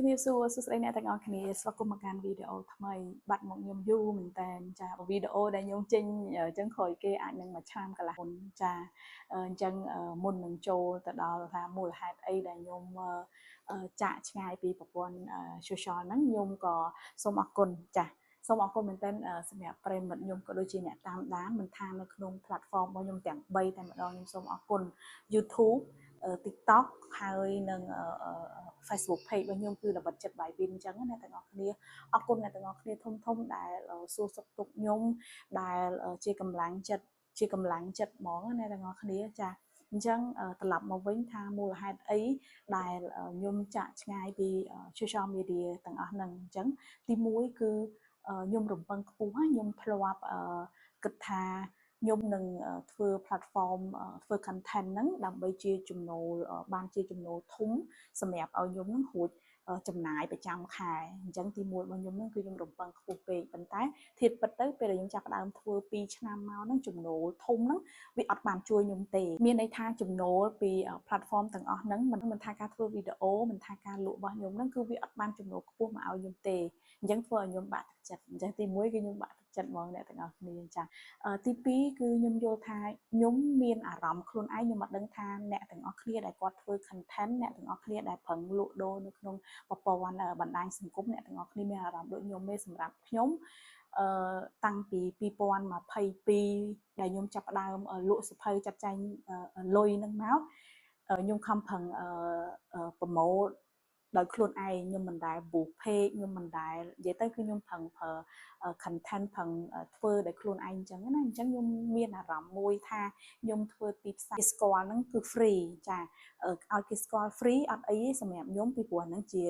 ជំរាបសួរសួស្តីអ្នកទាំងអស់គ្នាស្វាគមន៍មកកាន់វីដេអូថ្មីបាត់មកខ្ញុំយូរមែនតើចាវីដេអូដែលខ្ញុំចេញអញ្ចឹងក្រោយគេអាចនឹងមួយឆ្នាំកន្លះមុនចាអញ្ចឹងមុននឹងចូលទៅដល់ថាមូលហេតុអីដែលខ្ញុំចាក់ឆ្ងាយពីប្រព័ន្ធ social ហ្នឹងខ្ញុំក៏សូមអរគុណចាសូមអរគុណមែនទែនសម្រាប់ប្រិយមិត្តខ្ញុំក៏ដូចជាអ្នកតាមដានមិនថានៅក្នុង platform របស់ខ្ញុំទាំង3តែម្ដងខ្ញុំសូមអរគុណ YouTube TikTok ហើយនិង Facebook page របស់ខ្ញុំគឺល្បិតចិត្តបាយវិញអញ្ចឹងណាទាំងអស់គ្នាអរគុណអ្នកទាំងអស់គ្នាធំធំដែលសួរសុខទុក្ខខ្ញុំដែលជាកម្លាំងចិត្តជាកម្លាំងចិត្តហ្មងណាទាំងអស់គ្នាចាអញ្ចឹងត្រឡប់មកវិញថាមូលហេតុអីដែលខ្ញុំចាក់ឆ្ងាយពី social media ទាំងអស់ហ្នឹងអញ្ចឹងទី1គឺខ្ញុំរំពឹងខ្ពស់ខ្ញុំធ្លាប់គិតថាខ្ញុំនឹងធ្វើ platform ធ្វើ content ហ្នឹងដើម្បីជាចំណូលបានជាចំណូលធំសម្រាប់ឲ្យខ្ញុំនឹងរួចចំណាយប្រចាំខែអញ្ចឹងទី1របស់ខ្ញុំហ្នឹងគឺខ្ញុំរំពឹងខ្ពស់ពេកប៉ុន្តែធៀបពិតទៅពេលដែលខ្ញុំចាប់ផ្ដើមធ្វើ2ឆ្នាំមកហ្នឹងចំណូលធំហ្នឹងវាអត់បានជួយខ្ញុំទេមានន័យថាចំណូលពី platform ទាំងអស់ហ្នឹងមិនថាការធ្វើវីដេអូមិនថាការលក់របស់ខ្ញុំហ្នឹងគឺវាអត់បានចំណូលខ្ពស់មកឲ្យខ្ញុំទេអញ្ចឹងធ្វើឲ្យខ្ញុំបាក់ទឹកចិត្តអញ្ចឹងទី1គឺខ្ញុំបាក់ទឹកចិត្តហ្មងអ្នកទាំងអស់គ្នាចាទី2គឺខ្ញុំយល់ថាខ្ញុំមានអារម្មណ៍ខ្លួនឯងខ្ញុំអត់ដឹងថាអ្នកទាំងអស់គ្នាដែលគាត់ធ្វើ content អ្នកទាំងអស់គ្នាដែលប្រឹងលក់ដូរនៅក្នុងប្រព័ន្ធបណ្ដាញសង្គមអ្នកទាំងអស់គ្នាមានអារម្មណ៍ដូចខ្ញុំទេសម្រាប់ខ្ញុំអឺតាំងពី2022ដែលខ្ញុំចាប់ផ្ដើមលក់សៀវភៅចាត់ចែងលុយនឹងមកខ្ញុំខំប្រឹងប្រមូលដោយខ្លួនឯងខ្ញុំមិនដែល boost page ខ្ញុំមិនដែលនិយាយទៅគឺខ្ញុំប្រឹងប្រើ content ប្រឹងធ្វើដោយខ្លួនឯងអញ្ចឹងណាអញ្ចឹងខ្ញុំមានអារម្មណ៍មួយថាខ្ញុំធ្វើទីផ្សារគេស្គាល់ហ្នឹងគឺ free ចាឲ្យគេស្គាល់ free អត់អីទេសម្រាប់ខ្ញុំពីព្រោះហ្នឹងជា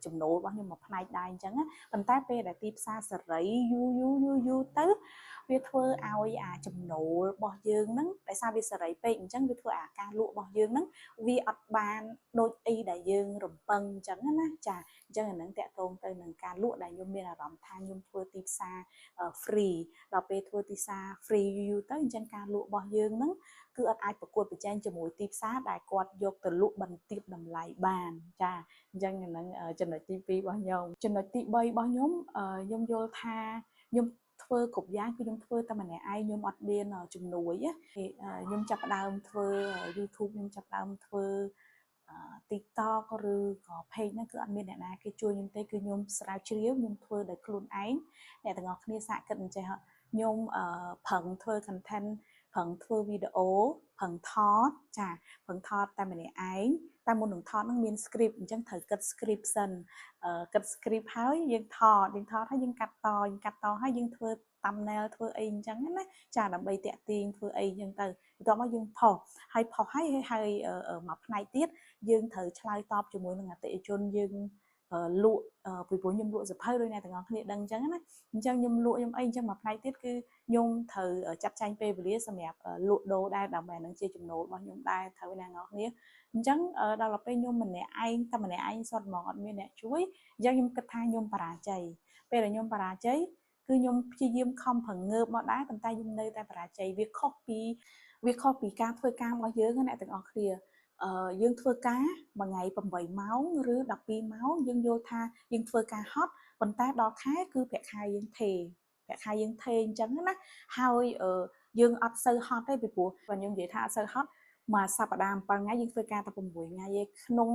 ចំណូលរបស់ខ្ញុំមួយផ្នែកដែរអញ្ចឹងណាប៉ុន្តែពេលដែលទីផ្សារសេរីយូរយូរយូរយូរទៅវាធ្វើឲ្យអាចំណូលរបស់យើងហ្នឹងដោយសារវាសេរីពេកអញ្ចឹងវាធ្វើអាការលក់របស់យើងហ្នឹងវាអត់បានដូចអីដែលយើងរំពឹងអញ្ចឹងណាចាអញ្ចឹងអាហ្នឹងតាក់ទងទៅនឹងការលក់ដែលខ្ញុំមានអារម្មណ៍ថាខ្ញុំធ្វើទីផ្សារ free ដល់ពេលធ្វើទីផ្សារ free យូរៗទៅអញ្ចឹងការលក់របស់យើងហ្នឹងគឺអត់អាចប្រកួតប្រជែងជាមួយទីផ្សារដែលគាត់យកទៅលក់បន្ទាបតម្លៃបានចាអញ្ចឹងអាហ្នឹងចំណុចទី2របស់ខ្ញុំចំណុចទី3របស់ខ្ញុំខ្ញុំយល់ថាខ្ញុំធ្វើគ្រប់យ៉ាងគឺខ្ញុំធ្វើតែម្នាក់ឯងខ្ញុំអត់មានជំនួយខ្ញុំចាប់ផ្ដើមធ្វើ YouTube ខ្ញុំចាប់ផ្ដើមធ្វើ TikTok ឬក៏ page ហ្នឹងគឺអត់មានអ្នកណាគេជួយខ្ញុំទេគឺខ្ញុំស្រាវជ្រាវខ្ញុំធ្វើដោយខ្លួនឯងអ្នកទាំងអស់គ្នាសាកគិតអញ្ចេះខ្ញុំប្រឹងធ្វើ content ប្រឹងធ្វើវីដេអូប្រឹងថតចាប្រឹងថតតែម្នាក់ឯងតែមុននឹងថតនឹងមាន script អញ្ចឹងត្រូវគិត script សិនគិត script ហើយយើងថតយើងថតហើយយើងកាត់តយើងកាត់តហើយយើងធ្វើ thumbnail ធ្វើអីអញ្ចឹងណាចាដើម្បីតាក់ទាញធ្វើអីអញ្ចឹងទៅបន្ទាប់មកយើងផុសហើយផុសហើយហើយមួយផ្នែកទៀតយើងត្រូវឆ្លើយតបជាមួយនឹងអតិថិជនយើងលក់ពីព្រោះខ្ញុំលក់សៀវភៅដោយអ្នកទាំងអស់គ្នាដឹងអញ្ចឹងណាអញ្ចឹងខ្ញុំលក់ខ្ញុំអីអញ្ចឹងមួយផ្នែកទៀតគឺខ្ញុំត្រូវចាត់ចែងពេលវេលាសម្រាប់លក់ដូរដែរដើម្បីនឹងជាចំណូលរបស់ខ្ញុំដែរត្រូវអ្នកទាំងអស់គ្នាអញ្ចឹងដល់ពេលខ្ញុំម្នាក់ឯងតែម្នាក់ឯងសុទ្ធហ្មងអត់មានអ្នកជួយអញ្ចឹងខ្ញុំគិតថាខ្ញុំបរាជ័យពេលដែលខ្ញុំបរាជ័យគឺខ្ញុំព្យាយាមខំប្រឹងងើបមកដែរប៉ុន្តែខ្ញុំនៅតែបរាជ័យវាខុសពីការធ្វើការរបស់យើងណាអ្នកទាំងអស់គ្នា អឺយើងធ្វើការមួយថ្ងៃ8ម៉ោងឬ12ម៉ោងយើងយល់ថាយើងធ្វើការហត់ប៉ុន្តែដល់ខែគឺប្រាក់ខែយើងថេប្រាក់ខែយើងថេអញ្ចឹងណាហើយយើងអត់សូវហត់ទេពីព្រោះបើខ្ញុំនិយាយថាអត់សូវហត់មួយសប្តាហ៍7ថ្ងៃយើងធ្វើការតែ6ថ្ងៃទេក្នុង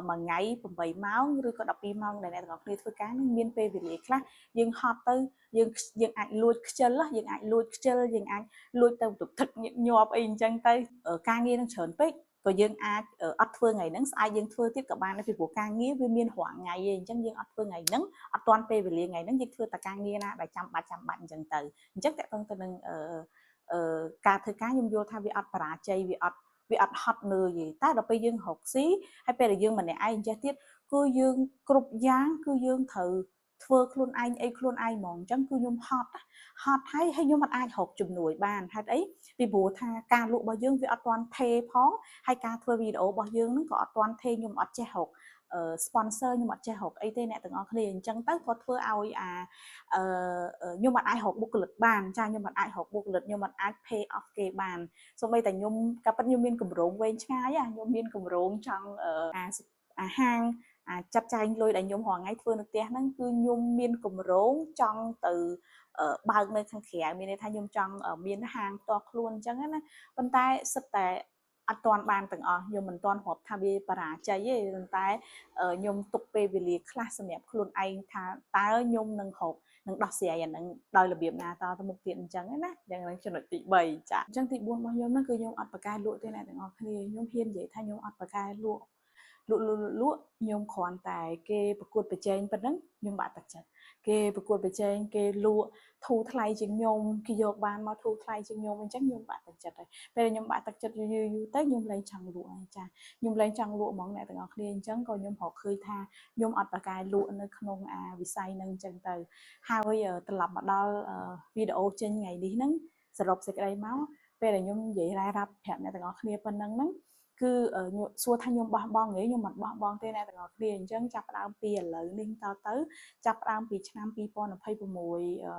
មួយថ្ងៃ8ម៉ោងឬក៏12ម៉ោងដែលអ្នកទាំងអស់គ្នាធ្វើការនឹងមានពេលវេលាខ្លះយើងហត់ទៅយើងយើងអាចលួចខ្ជិលយើងអាចលួចខ្ជិលយើងអាចលួចទៅទុកទឹកញឹកញាប់អីអញ្ចឹងទៅការងារនឹងច្រើនពេកក៏យើងអាចអត់ធ្វើថ្ងៃហ្នឹងស្អែកយើងធ្វើទៀតក៏បានដែរពីព្រោះការងារវាមានរាល់ថ្ងៃឯងអញ្ចឹងយើងអត់ធ្វើថ្ងៃហ្នឹងអត់ទាន់ពេលវេលាថ្ងៃហ្នឹងយើងធ្វើតែការងារណាដែលចាំបាច់ចាំបាច់អញ្ចឹងទៅអញ្ចឹងតើតើទៅនឹងអឺអឺការធ្វើការខ្ញុំយល់ថាវាអត់បរាជ័យវាអត់ហត់នឿយទេតែដល់ពេលយើងរកស៊ីហើយពេលដែលយើងម្នាក់ឯងអញ្ចេះទៀតគឺយើងគ្រប់យ៉ាងគឺយើងត្រូវធ្វើខ្លួនឯងអីខ្លួនឯងហ្មងអញ្ចឹងគឺខ្ញុំហត់ហត់ហើយហើយខ្ញុំអត់អាចរកជំនួយបានហេតុអីពីព្រោះថាការលក់របស់យើងវាអត់ទាន់ថេផងហើយការធ្វើវីដេអូរបស់យើងហ្នឹងក៏អត់ទាន់ថេខ្ញុំអត់ចេះរក sponsor ខ្ញុំអត់ចេះរកអីទេអ្នកទាំងអស់គ្នាអញ្ចឹងទៅគាត់ធ្វើឲ្យអាអឺខ្ញុំអត់អាចរកបុគ្គលិកបានចាខ្ញុំអត់អាចរកបុគ្គលិកខ្ញុំអត់អាច pay off គេបានសូម្បីតែខ្ញុំកាលពិតខ្ញុំមានគម្រោងវែងឆ្ងាយខ្ញុំមានគម្រោងចង់អាអាហាង អាចាត់ចែងលុយដែលខ្ញុំរាល់ថ្ងៃធ្វើនៅផ្ទះហ្នឹងគឺខ្ញុំមានគម្រោងចង់ទៅបើកនៅខាងក្រៅមានន័យថាខ្ញុំចង់មានហាងផ្ទាល់ខ្លួនអញ្ចឹងណាប៉ុន្តែសិតតែអត់ទាន់បានទាំងអស់ខ្ញុំមិនទាន់រាប់ថាវាបរាជ័យទេប៉ុន្តែខ្ញុំទុកពេលវេលាខ្លះសម្រាប់ខ្លួនឯងថាតើខ្ញុំនឹងរកនឹងដោះស្រាយអានឹងដោយរបៀបណាតទៅមុខទៀតអញ្ចឹងណាយ៉ាងហ្នឹងចំណុចទី3ចាអញ្ចឹងទី4របស់ខ្ញុំហ្នឹងគឺខ្ញុំអត់ប្រកែលក់ទេអ្នកទាំងអស់គ្នាខ្ញុំហ៊ាននិយាយថាខ្ញុំអត់ប្រកែលក់លក់លក់លក់ខ្ញុំគ្រាន់តែគេប្រកួតប្រជែងប៉ុណ្ណឹងខ្ញុំបាក់ទឹកចិត្តគេប្រកួតប្រជែងគេលក់ធូរថ្លៃជាងខ្ញុំគេយកបានមកធូរថ្លៃជាងខ្ញុំអញ្ចឹងខ្ញុំបាក់ទឹកចិត្តហើយពេលខ្ញុំបាក់ទឹកចិត្តយូរយូរទៅខ្ញុំលែងចង់លក់ហើយចាខ្ញុំលែងចង់លក់ហ្មងអ្នកទាំងអស់គ្នាអញ្ចឹងក៏ខ្ញុំរកឃើញថាខ្ញុំអត់ប្រកែលក់នៅក្នុងអាវិស័យហ្នឹងអញ្ចឹងទៅហើយត្រឡប់មកដល់វីដេអូចេញថ្ងៃនេះហ្នឹងសរុបសេចក្តីមកពេលដែលខ្ញុំនិយាយរ៉ាយរ៉ាប់ប្រាប់អ្នកទាំងអស់គ្នាប៉ុណ្ណឹងហ្នឹងគឺសួរថាខ្ញុំបោះបង់ហីខ្ញុំមិនបោះបង់ទេអ្នកទាំងអស់គ្នាអញ្ចឹងចាប់ផ្ដើមពីឥឡូវនេះតទៅចាប់ផ្ដើមពីឆ្នាំ2026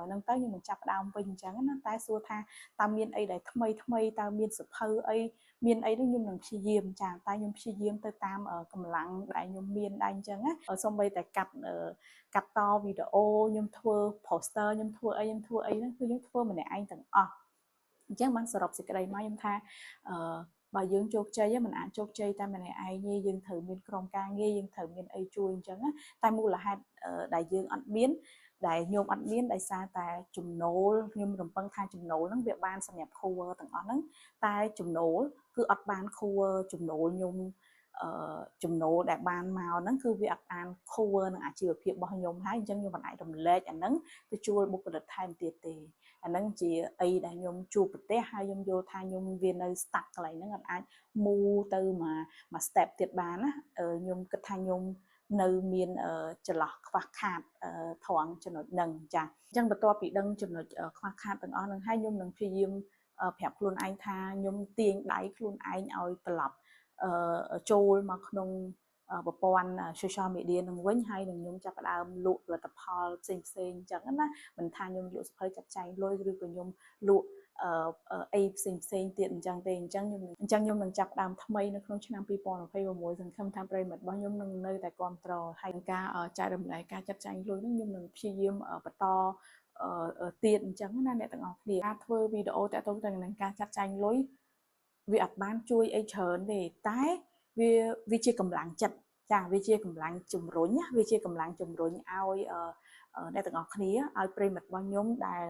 ហ្នឹងទៅខ្ញុំនឹងចាប់ផ្ដើមវិញអញ្ចឹងណាតែសួរថាតើមានអីដែលថ្មីថ្មីតើមានសភៅអីមានអីនោះខ្ញុំនឹងព្យាយាមចាតែខ្ញុំព្យាយាមទៅតាមកម្លាំងដែលខ្ញុំមានដែរអញ្ចឹងណាសូម្បីតែកាត់កាត់តវីដេអូខ្ញុំធ្វើ poster ខ្ញុំធ្វើអីខ្ញុំធ្វើអីហ្នឹងគឺខ្ញុំធ្វើម្នាក់ឯងទាំងអស់អញ្ចឹងបានសរុបសេចក្តីមកខ្ញុំថាអឺបើយើងជោគជ័យមិនអាចជោគជ័យតែម្នាក់ឯងទេយើងត្រូវមានក្រុមការងារយើងត្រូវមានអីជួយអញ្ចឹងតែមូលហេតុដែលយើងអត់មានដែលខ្ញុំអត់មានដោយសារតែចំណូលខ្ញុំរំពឹងថាចំណូលហ្នឹងវាបានសម្រាប់ cover ទាំងអស់ហ្នឹងតែចំណូលគឺអត់បាន cover ចំណូលខ្ញុំអឺចំណូលដែលបានមកហ្នឹងគឺវាអត់បាន cover នឹងអាជីវភាពរបស់ខ្ញុំហើយអញ្ចឹងខ្ញុំមិនអាចរំលែកអាហ្នឹងទៅជួលបុគ្គលិកថែមទៀតទេអាហ្នឹងជាអីដែលខ្ញុំជួបប្រទះហើយខ្ញុំយល់ថាខ្ញុំវានៅ stuck កន្លែងហ្នឹងអត់អាច move ទៅមួយមួយ step ទៀតបានណាខ្ញុំគិតថាខ្ញុំនៅមានចន្លោះខ្វះខាតត្រង់ចំណុចហ្នឹងចាអញ្ចឹងបន្ទាប់ពីដឹងចំណុចខ្វះខាតទាំងអស់ហ្នឹងហើយខ្ញុំនឹងព្យាយាមប្រាប់ខ្លួនឯងថាខ្ញុំទាញដៃខ្លួនឯងឲ្យត្រឡប់ចូលមកក្នុងប្រព័ន្ធ social media នឹងវិញហើយនឹងខ្ញុំចាប់ផ្ដើមលក់ផលិតផលផ្សេងផ្សេងអញ្ចឹងណាមិនថាខ្ញុំលក់សភៅចាត់ចែងលុយឬក៏ខ្ញុំលក់អីផ្សេងផ្សេងទៀតអញ្ចឹងទេអញ្ចឹងខ្ញុំនឹងចាប់ផ្ដើមថ្មីនៅក្នុងឆ្នាំ2026សង្ឃឹមថាប្រិយមិត្តរបស់ខ្ញុំនឹងនៅតែគ្រប់គ្រងហើយការចែករំលែកការចាត់ចែងលុយនឹងខ្ញុំនឹងព្យាយាមបន្តទៀតអញ្ចឹងណាអ្នកទាំងអស់គ្នាការធ្វើវីដេអូតាក់ទងទៅនឹងការចាត់ចែងលុយវាអត់បានជួយអីច្រើនទេតែវាវាជាកម្លាំងចិត្តចាវាជាកម្លាំងជំរុញវាជាកម្លាំងជំរុញឲ្យអ្នកទាំងអស់គ្នាឲ្យប្រិយមិត្តរបស់ខ្ញុំដែល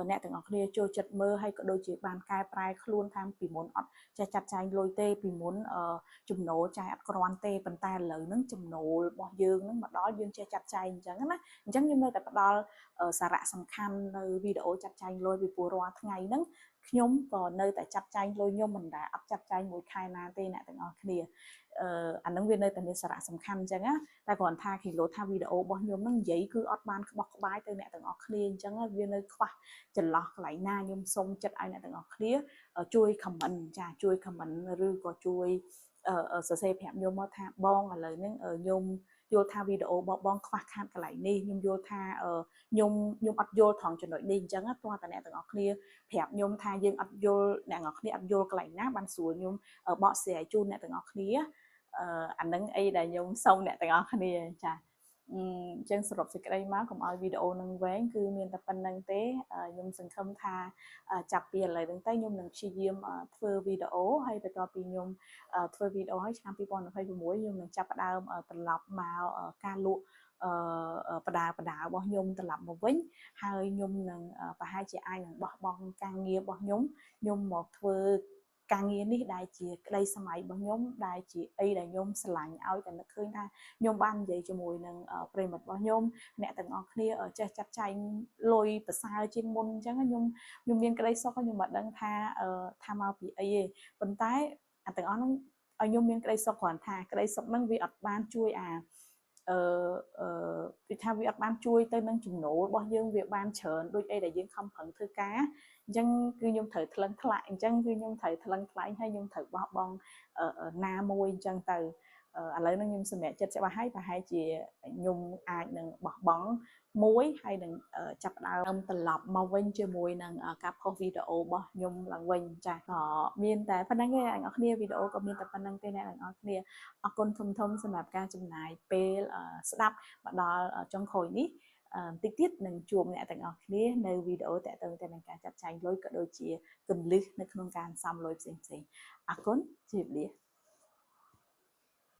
អ្នកទាំងអស់គ្នាចូលចិត្តមើលហើយក៏ដូចជាបានកែប្រែខ្លួនថាពីមុនអត់ចេះចាត់ចែងលុយទេពីមុនចំណូលចាយអត់គ្រាន់ទេប៉ុន្តែឥឡូវហ្នឹងចំណូលរបស់យើងហ្នឹងមកដល់យើងចេះចាត់ចែងអញ្ចឹងណាអញ្ចឹងខ្ញុំនៅតែផ្ដល់សារៈសំខាន់នៅវីដេអូចាត់ចែងលុយពីព្រោះរាល់ថ្ងៃហ្នឹងខ្ញុំក៏នៅតែចាត់ចែងលុយខ្ញុំមិនដែលអត់ចាត់ចែងមួយខែណាទេអ្នកទាំងអស់គ្នាអឺអានឹងវានៅតែមានសារៈសំខាន់អញ្ចឹងណាតែគ្រាន់ថាគីឡូថាវីដេអូរបស់ខ្ញុំហ្នឹងនិយាយគឺអត់បានក្បោះក្បាយទៅអ្នកទាំងអស់គ្នាអញ្ចឹងវានៅខ្វះចន្លោះកន្លែងណាខ្ញុំសូមចិត្តឲ្យអ្នកទាំងអស់គ្នាជួយ comment ចាជួយ comment ឬក៏ជួយសរសេរប្រាប់ខ្ញុំមកថាបងឥឡូវហ្នឹងខ្ញុំយល់ថាវីដេអូរបស់បងខ្វះខាតកន្លែងនេះខ្ញុំយល់ថាខ្ញុំអត់យល់ត្រង់ចំណុចនេះអញ្ចឹងតោះតែអ្នកទាំងអស់គ្នាប្រាប់ខ្ញុំថាយើងអត់យល់អ្នកទាំងអស់គ្នាអត់យល់កន្លែងណាបានស្រួលខ្ញុំបកស្រាយជូនអ្នកទាំងអស់គ្នាអានឹងអីដែលខ្ញុំសូមអ្នកទាំងអស់គ្នាចាអញ្ចឹងសរុបសេចក្តីមកកុំឲ្យវីដេអូនឹងវែងគឺមានតែប៉ុណ្្នឹងទេខ្ញុំសង្ឃឹមថាចាប់ពីឥឡូវហ្នឹងទៅខ្ញុំនឹងព្យាយាមធ្វើវីដេអូហើយបន្ទាប់ពីខ្ញុំធ្វើវីដេអូហើយឆ្នាំ2026ខ្ញុំនឹងចាប់ផ្ដើមត្រឡប់មកការលក់អឺបដាបដារបស់ខ្ញុំត្រឡប់មកវិញហើយខ្ញុំនឹងប្រហែលជាអាចនឹងបោះបង់ការងាររបស់ខ្ញុំខ្ញុំមកធ្វើការងារនេះដែលជាក្តីសម័យរបស់ខ្ញុំដែលជាអីដែលខ្ញុំស្រឡាញ់ឲ្យតែនឹកឃើញថាខ្ញុំបាននិយាយជាមួយនឹងប្រិយមិត្តរបស់ខ្ញុំអ្នកទាំងអស់គ្នាចេះចាត់ចែងលុយប្រសើរជាងមុនអញ្ចឹងខ្ញុំខ្ញុំមានក្តីសុខខ្ញុំមិនដឹងថាថាមកពីអីទេប៉ុន្តែអាទាំងអស់ហ្នឹងឲ្យខ្ញុំមានក្តីសុខគ្រាន់ថាក្តីសុខហ្នឹងវាអត់បានជួយអាអឺអឺគឺថាវាអត់បានជួយទៅនឹងចំណូលរបស់យើងវាបានច្រើនដូចអីដែលយើងខំប្រឹងធ្វើការអញ្ចឹងគឺខ្ញុំត្រូវថ្លឹងថ្លាក់អញ្ចឹងគឺខ្ញុំត្រូវថ្លឹងថ្លែងហើយខ្ញុំត្រូវបោះបង់ណាមួយអញ្ចឹងទៅ ឥឡូវនេះខ្ញុំសម្រេចចិត្តច្បាស់ហើយប្រហែលជាខ្ញុំអាចនឹងបោះបង់មួយហើយនឹងចាប់ផ្ដើមត្រឡប់មកវិញជាមួយនឹងការផុសវីដេអូរបស់ខ្ញុំឡើងវិញចាក៏មានតែប៉ុណ្ណឹងទេអ្នកទាំងអស់គ្នាវីដេអូក៏មានតែប៉ុណ្ណឹងទេអ្នកទាំងអស់គ្នាអរគុណធំធំសម្រាប់ការចំណាយពេលស្ដាប់មកដល់ចុងក្រោយនេះបន្តិចទៀតនឹងជួបអ្នកទាំងអស់គ្នានៅវីដេអូតាក់ទងទៅនឹងការចាត់ចែងលុយក៏ដូចជាគន្លឹះនៅក្នុងការសន្សំលុយផ្សេងៗអរគុណជម្រាបលា។